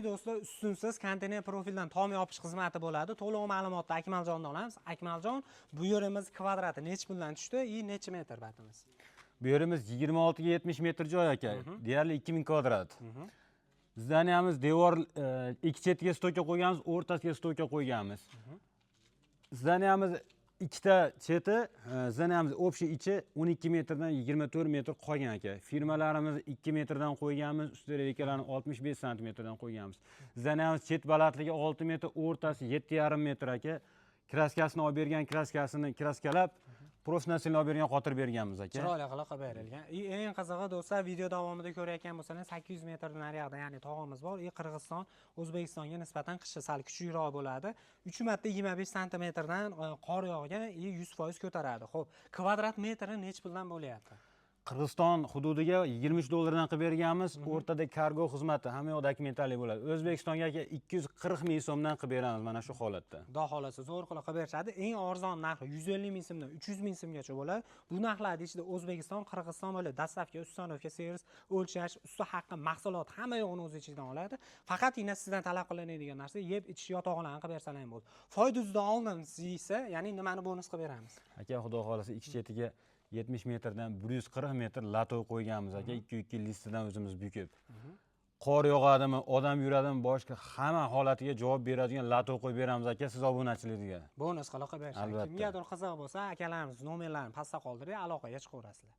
Do'stlar, ustunsiz konteyner profildan tom yopish xizmati bo'ladi. To'liq ma'lumotni Akmaljondan olamiz. Akmaljon, bu yerimiz kvadrati nechi puldan tushdi и necha metr batimiz? Bu yerimiz 26 ga 70 metr joy, aka. Deyarli 2000 kvadrat. Здания miz devor ikki chetiga стойка qo'yganmiz, o'rtasiga стойка qo'yganmiz. Здания miz ikkita cheti, здания miz общий ichi 12 metrdan 24 metr qolgan, aka. Firmalarimizni 2 metrdan qo'yganmiz, usti рейка larni 65 santimetrdan qo'yganmiz. Здания miz chet balandligi 6 metr, o'rtasi 7,5 metr, aka. Краска sini olib bergan, краска sini краска lab, профнастил ni olib bergan, qotirib berganmiz, aka. Chiroyli qilib qilib berilgan. И eng qizig'i, do'stlar, video davomida ko'rayotgan bo'lsangiz, 800 metr naryoqda, ya'ni tog'imiz bor. И Qirg'iziston O'zbekistonga nisbatan qishi sal kuchliroq bo'ladi. 3 marta 25 santimetrdan qor yog'gan и 100% ko'taradi. Xo'p, kvadrat metri nechi puldan bo'lyapti? Qirg'iziston hududiga 23 dollardan qilib berganmiz. O'rtada kargo xizmati, hamma yoq документальный bo'ladi. O'zbekistonga, aka, 240 ming so'mdan qilib beramiz mana shu holatda. Xudo xohlasa, zo'r qilib qilib berishadi. Eng arzon narxi 150 ming so'mdan 300 ming so'mgacha bo'ladi. Bu narxlarni ichida O'zbekiston, Qirg'iziston bo'ladi. Доставка, установка, servis, o'lchash, usta haqqi, mahsulot, hamma yo'g'ini o'z ichidan oladi. Faqatgina sizdan talab qilinadigan narsa yeb ichish, yotoqxonani qilib bersalar ham bo'ldi. Foyda oldim deysa, ya'ni nimani bonus qilib beramiz? Aka, xudo xohlasa, ikki chetiga 70 metrdan 140 metr лото qo'yganmiz, aka, 2 2 listidan o'zimiz bukib. Qor yog'adimi, odam yuradimi, boshqa hamma holatiga javob beradigan лото qo'yib beramiz, aka, siz obunachilarga. Bonus qilib qilib berishadi. Albatta. Kimgadir qiziq bo'lsa, akalarimiz nomerlarini pastda qoldirib, aloqaga chiqaverasizlar.